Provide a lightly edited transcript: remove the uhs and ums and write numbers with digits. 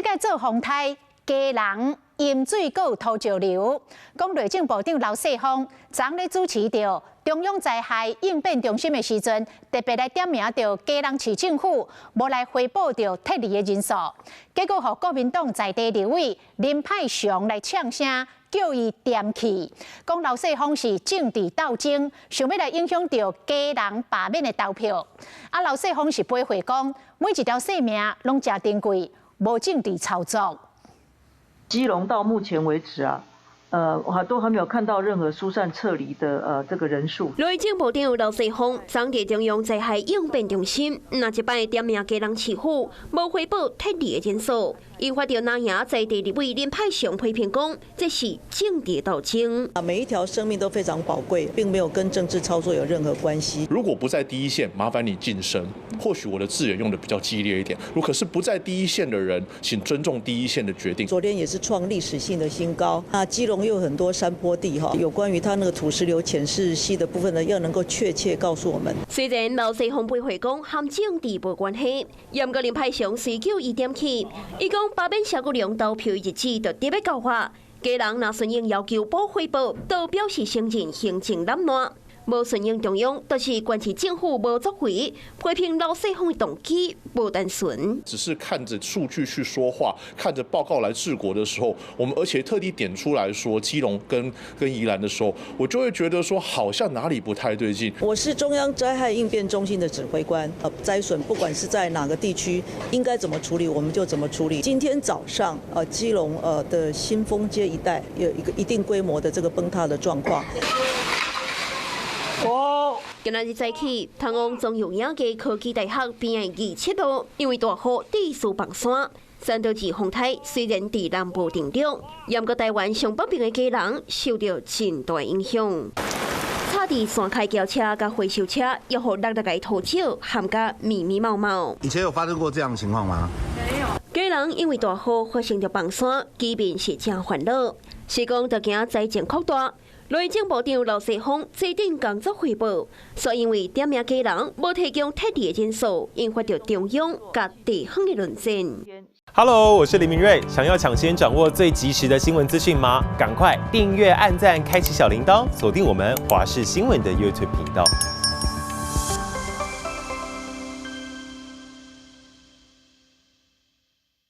擺做風颱，基隆淹水閣土石流，講內政部長劉世鋒昨昏咧主持著中央災害應變中心的時陣，特別來點名著基隆市政府無來回報著撤離的人數，結果予國民黨在地立委林派祥來嗆聲，叫伊恬去，講劉世鋒是政治鬥爭，想欲來影響著基隆罷免的投票。啊，劉世鋒是回回講，每一條性命攏誠珍貴，無政治操作。基隆到目前為止啊，我還都還沒有看到任何疏散撤離的這個人數。內政部長劉世鋒昨佇中央災害應變中心，若這擺點名基隆市府無回報撤離的人數，引發著藍營在地立委林派祥批評講，這是政治鬥爭。啊，每一條生命都非常寶貴，並沒有跟政治操作有任何關係。如果不在第一線，麻煩你噤聲。或許我的字眼用得比較激烈一點。如果是不在第一線的人，請尊重第一線的決定。昨天也是創歷史性的新高。那基隆又有很多山坡地哈，有關於它那個土石流潛勢溪的部分呢，要能夠確切告訴我們。雖然劉世鋒回回講和政治無關係，毋過林派祥隨叫伊恬去，伊講罷免蕭國良投票日子就特別到發，基隆若順應要求補回報，就表示承認行政濫亂。無順應中央，就是縣市政府無作為，批評劉世鋒的動機無單純。只是看着數據去說話，看着報告來治國的時候，我們而且特地點出來說基隆跟宜蘭的時候，我就會覺得說好像哪裡不太對勁。我是中央災害應變中心的指揮官，災損不管是在哪個地區，應該怎麼處理，我們就怎麼處理。今天早上，基隆的新豐街一帶有一個一定規模的這個崩塌的狀況。今仔日早起，通往中油影嘅科技大學邊的27路，因為大雨地勢崩山，三都寺風颱雖然佇南部登陸，毋過台灣上北邊的基隆受著真大影響。插佇山跤轎車佮回收車，予60個土石陷甲密密麻麻。以前有發生過這樣的情況嗎？沒有。基隆因為大雨發生著崩山，居民是誠煩惱，是講著驚災情擴大。內政部長劉世鋒制定工作匯報，所以因為點名基隆無提供撤離的人數，引發著中央佮地方的論戰。 Hello，我是林明瑞，想要搶先掌握最及時的新聞資訊嗎？趕快訂閱、按讚、開啟小鈴鐺，鎖定我們華視新聞的 YouTube 頻道。